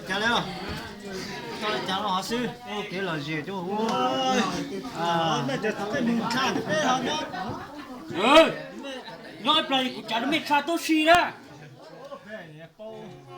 Cas li, tau li cas los hov xwb, ua kev lom zem rau ua. Nyob ib plag kuv tsav rau mej tshaj tub si na.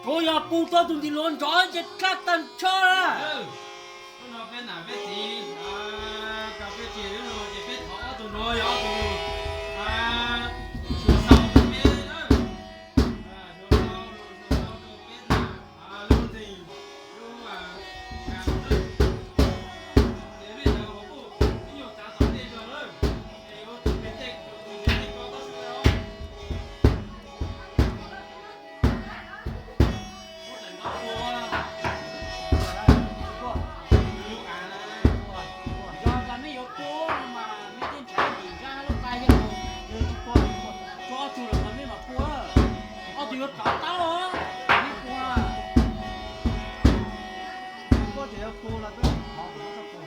Tsuav yog pug tau tus ntim luag nrov ces tshaj tag nrho na. Yog tas mej yuav pua no mas mej tej ntshav dim ntsab lub qai yog, yog tsis pua, tso ob tug los mej mam pua. Ob tug yuav rov taub, mej pua. Pua ces yuav pua los twb thov kuv txhob pua.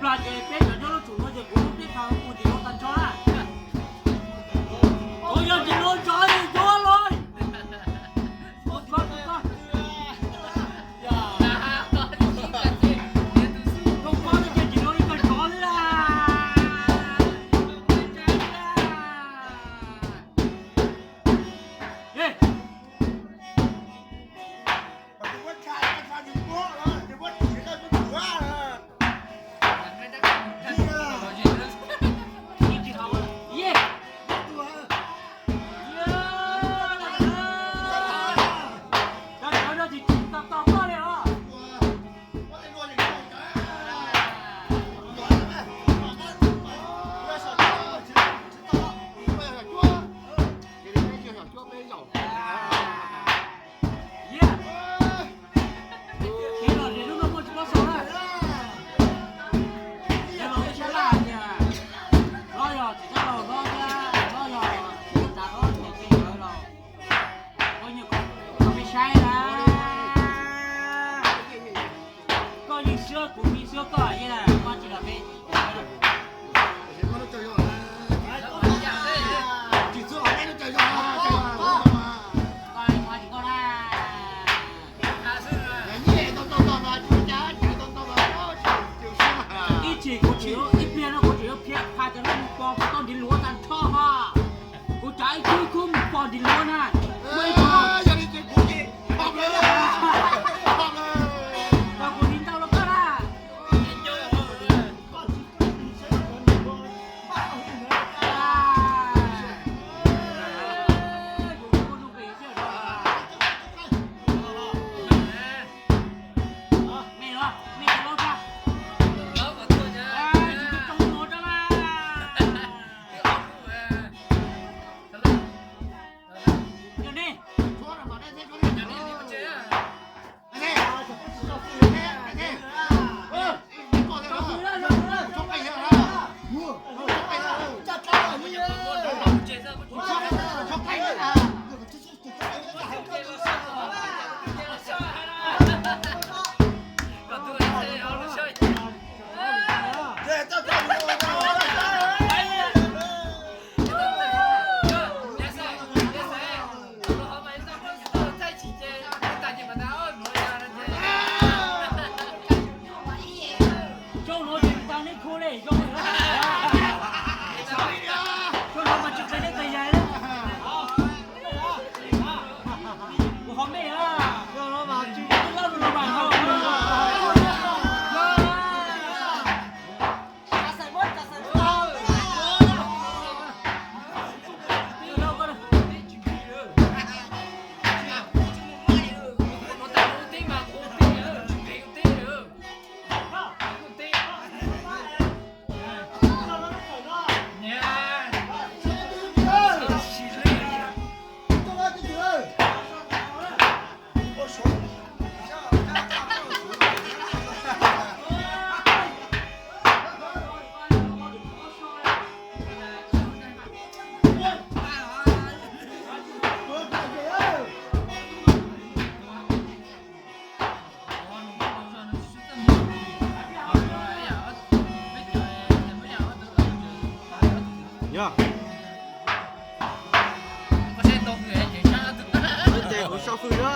Plag ces peb cov nyob lub tsum no ces kuv muab peb phav mus ntim hluav tag nrho na. Kuv yog ntim hluav nrog yuav los. Koj koj no ces ntim hluav ib koj nrog xwb na. Ib los ces lub no muaj tsis paub sau na. Yog los ib sab laj tias hlob yog tsis txhob laug hlob thiab hlob yog tsis txhob tsav hlob ces tej ntawd los ua nyuag koj peb saib na. Koj yeej xyuab kuv yeej xyuab koj yeej na, koj tsis los peb Ib chim kuv tseem ib pliag no kuv tseem yuav pha cov no mus pog kuv tau ntiv luav tag nrho ho. Kuv cov ib khub ib khub mus pog ntiv luav na. Yog li ces kuv ces pog lawm, pog lawm. Pog kuv ntiv ntau los koj na. Coj no ces tau neb khu li zoo. Coj no mas tsis qe neb qe yais li. Kuv qhov mej a. Coj no mas tsis lab lub no mas. Yog. Ces kuv sau fwj na.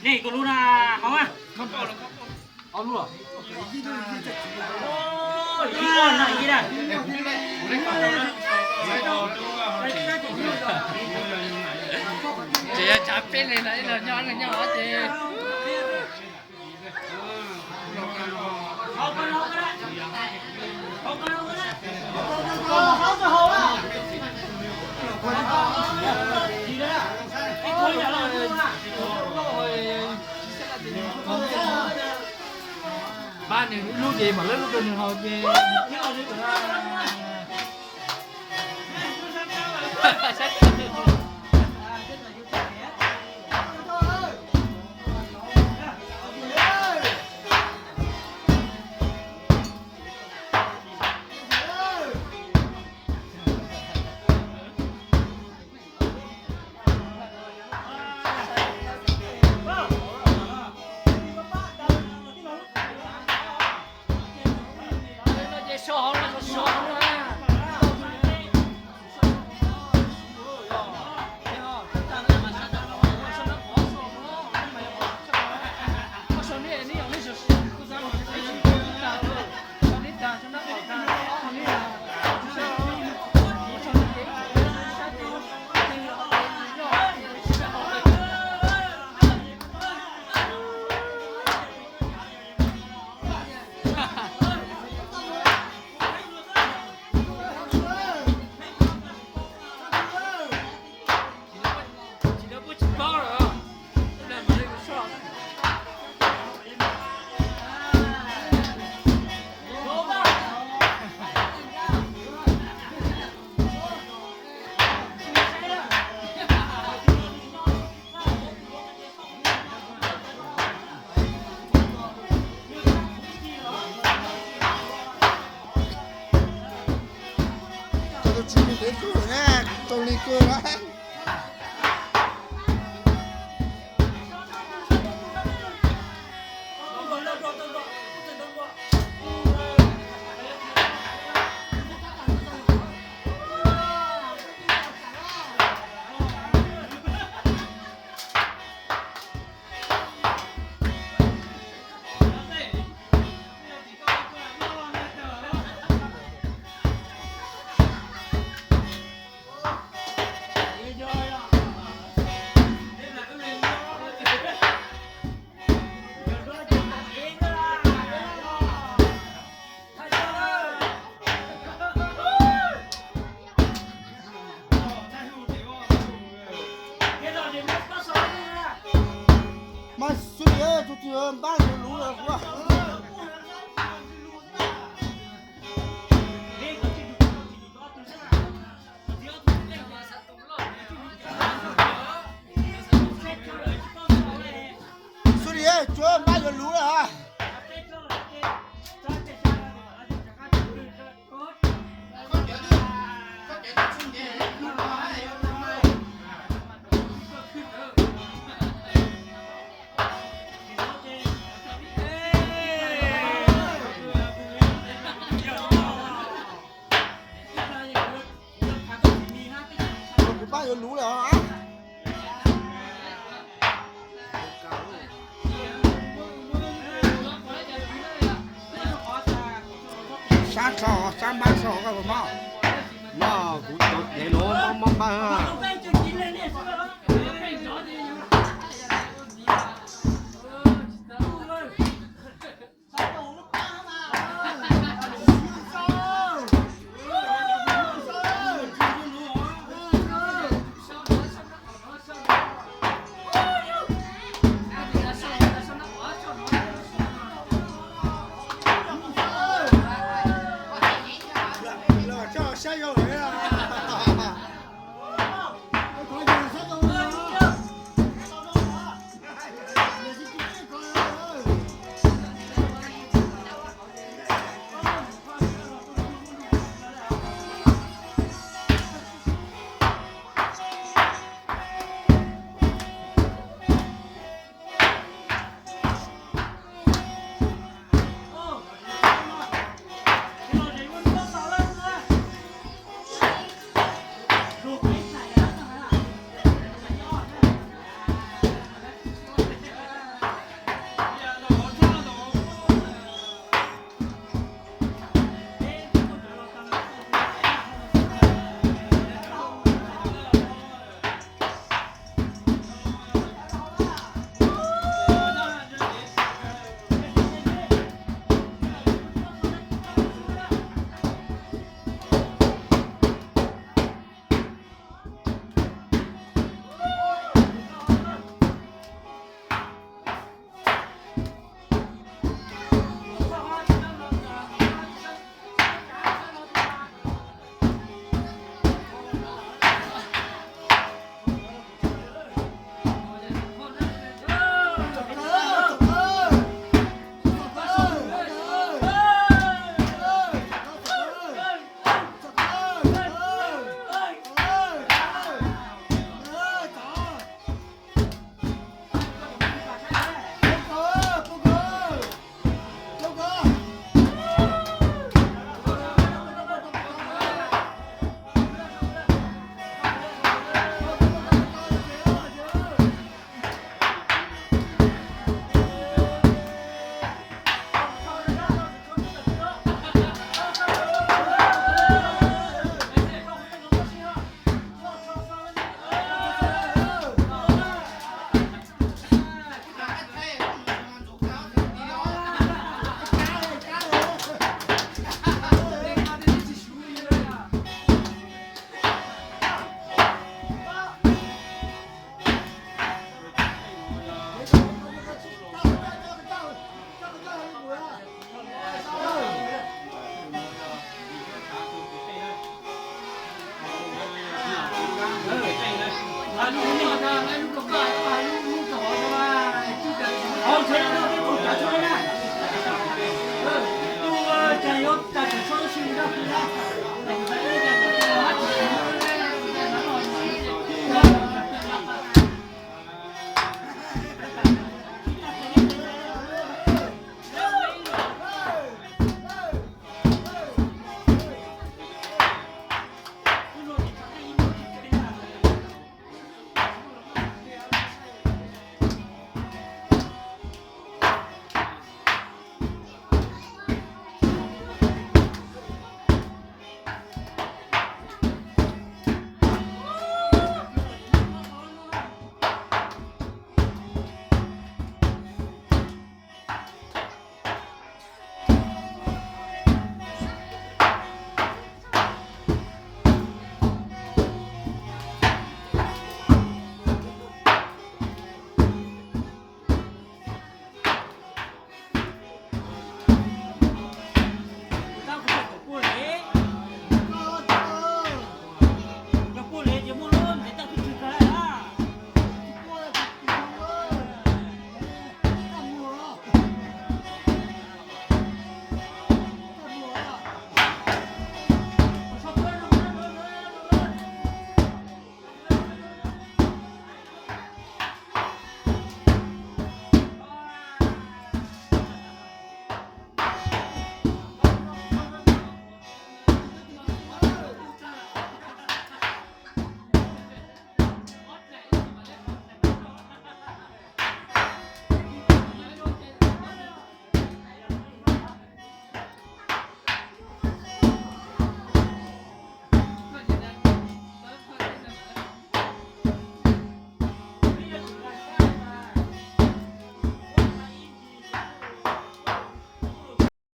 Nej kuv lub na, hov na. Ob lub los? Ib lub no ib na. Ces yog tshav peb li no ib los nyob nyob ces. Pab nws lub ces mam lub rau nws haus ces. Cov tus tsis mus kev kub na, tau li kawg na. Mas xwb li, tus twg npaj yuav luv lawm kuv. Xwb li, tsuav npaj yuav luv lawm a. Kuv npaj yuav luv lawm os. Sab tso, sab npab tso koj puas mob? No, kuv cov cev no mob mob npab. Lub no, lub rau koj, lub rau hov, hov ntshe no peb tau tsav tshuaj na. Tus tsav yuav tsav tshuaj tab sis nrog kuv na.